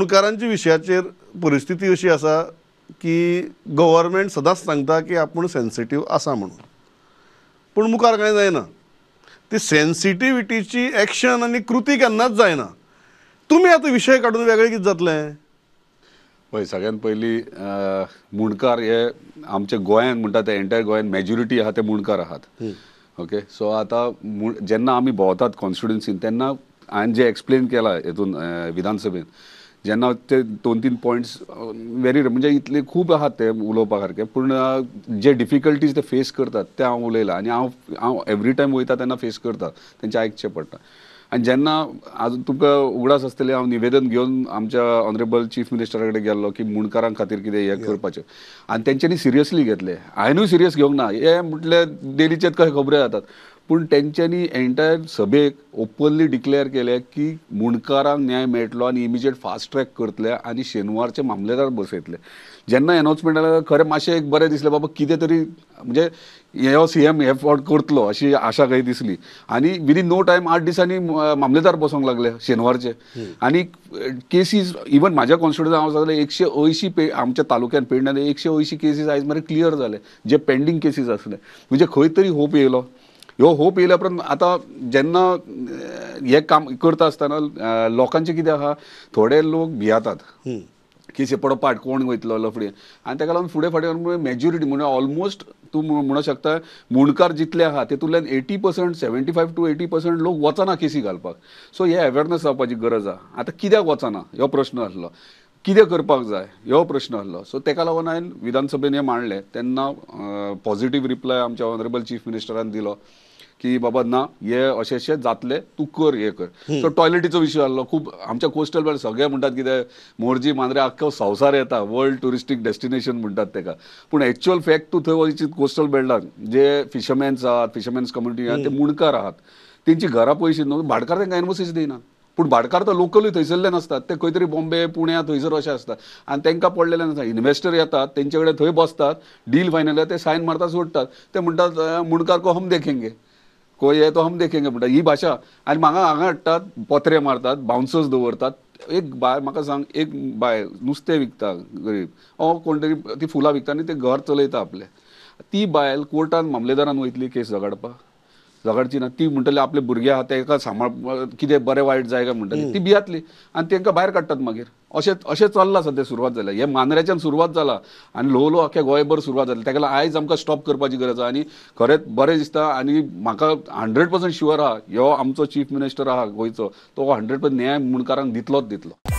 मुणकारांच्या विशयाचेर परिस्थिती अशी आसा की गव्हर्मेंट सदांच सांगता की आपूण सेन्सिटीव आसा म्हणून, पूण मुखार कांय जायना. ती सेन्सिटिविटीची एक्शन आनी कृती केन्नाच जायना. तुमी आतां विशय काडून वेगळें कितें जातलें? पळय, सगळ्यात पयलीं मुंडकार हे आमच्या गोंयांत म्हणटा ते एंटायर गोंयांत मेजॉरिटी आहा ते मुंडकार आहात. ओके, सो आतां जेन्ना आमी भोंवतात कॉन्स्टिट्युन्सीन तेन्ना हांवें जें एक्सप्लेन केलां हेतून विधानसभेन, जेन्ना ते 2-3 पॉयंट्स वेरी म्हणजे इतले खूब आहात ते उलोवपा सारके, पूण जे डिफिकल्टीज ते फेस करतात ते हांव उलयलां आनी हांव हांव एवरी टायम वयता तेन्ना फेस करता, तेंचें आयकचें पडटा. आनी जेन्ना आजून तुमकां उगडास आसतलें, हांव निवेदन घेवन आमच्या ऑनरेबल चीफ मिनिस्टरा कडेन गेल्लो की मुंडकारां खातीर कितें हें करपाचें, आनी तेंच्यांनी सिरियसली घेतलें. हांवेनूय सिरियस घेवंक ना, हें म्हटल्यार डेलीचेच कशें खबऱ्यो जातात, पूण तेंच्यांनी एंटायर सभेक ओपनली डिक्लेअर केलें की मुंडकारांक न्याय मेळटलो आनी इमिजिएट फास्ट ट्रॅक करतले आनी शेनवारचे मामलेदार बसयतले. जेन्ना एनाउन्समेंट जालें खरें मातशें एक बरें दिसलें, बाबा कितें तरी म्हणजे हो सी एम हे फावट करतलो अशी आशा काही दिसली. आनी विदीन नो टायम 8 दिसांनी मामलेदार बसोंक लागले शेनवारचे. आनी केसीस इवन म्हाज्या कॉन्स्टिट्युन्सीन हांव सांगलें 180 आमच्या तालुक्यान पेडण्यान 180 केसीस आयज मेरेन क्लियर जाले, जे पेंडींग केसीस आसले. म्हणजे खंय तरी होप येयलो. ह्यो होप येयल्या उपरांत आतां जेन्ना हें काम करता आसतना लोकांचें कितें आहा, थोडे लोक भियेतात की शेपडो पाट कोण वयतलो लफडी, आनी ताका लागून फुडें फाटीं मेजॉरिटी म्हणजे ऑलमोस्ट तूं म्हणूंक शकता मुंडकार जितले आहा तेतूंतल्यान 80% 75 to 80% लोक वचना केसी घालपाक. सो हे अवेरनस जावपाची गरज आहा. आतां कित्याक वचना हो प्रश्न आसलो, कितें करपाक जाय हो प्रश्न आसलो. सो ताका लागून हांवें विधानसभेन हें मांडलें तेन्ना पॉझिटीव रिप्लाय आमच्या ऑनरेबल चीफ मिनिस्टरान दिलो की बाबा ना हे अशें अशें जातलें, तूं कर हें कर. सो टॉयलेटीचो विशय आसलो खूब आमच्या कोस्टल बेल्ट सगळे म्हणटात कितें मोरजी मांद्रे आख्खो संवसार येता, वर्ल्ड ट्युरिस्टीक डेस्टिनेशन म्हणटात तेका, पूण एक्चुअल फॅक्ट तूं थंय वयची कोस्टल बेल्टान जे फिशरमॅन्स आहात, फिशरमॅन्स कम्युनिटी आहात, ते मुंडकार आहात, तेंची घरां पयशी न्हू, भाटकार तांकां एनओसीच दिना. पूण भाटकार तर लोकलूय थंयसरले नासतात, ते खंय तरी बॉम्बे पुण्या थंयसर अशें आसतात आनी तांकां पडलेलें नासता. इन्वेस्टर येतात तेंचे कडेन थंय बसतात, डील फायनल ते सायन मारतात सोडटात, ते म्हणटात मुंडकार को हम देखेंगे, कोई है तो हम देखेंगे म्हणटा ही भाशा. आनी म्हाका हांगा हाडटात, पोत्रे मारतात, बाउन्सर्स दवरतात. एक बायल म्हाका सांग, एक बायल नुस्तें विकता गरीब, ओ कोण तरी ती फुलां विकता आनी ते घर चलयता आपलें, ती बायल कोर्टान मामलेदारान वयतली केस झगडपाक, झगडची ना. ती म्हणटली आपले भुरगे आहा तेका सांबाळ, कितें बरें वायट जाय काय म्हणटली, ती भियातली आनी तांकां भायर काडटात मागीर. अशें अशें चल्लां सद्या, सुरवात जाल्या हे मांद्र्याच्यान सुरवात जाला आनी ल्हव ल्हव आख्या गोंयभर सुरवात जाली. ताका लागून आयज आमकां स्टॉप करपाची गरज आहा आनी खरेंच बरें दिसता. आनी म्हाका 100% शुअर आहा ह्यो आमचो चीफ मिनिस्टर आहा गोंयचो, तो 100% न्याय मुंडकारांक दितलोच दितलो.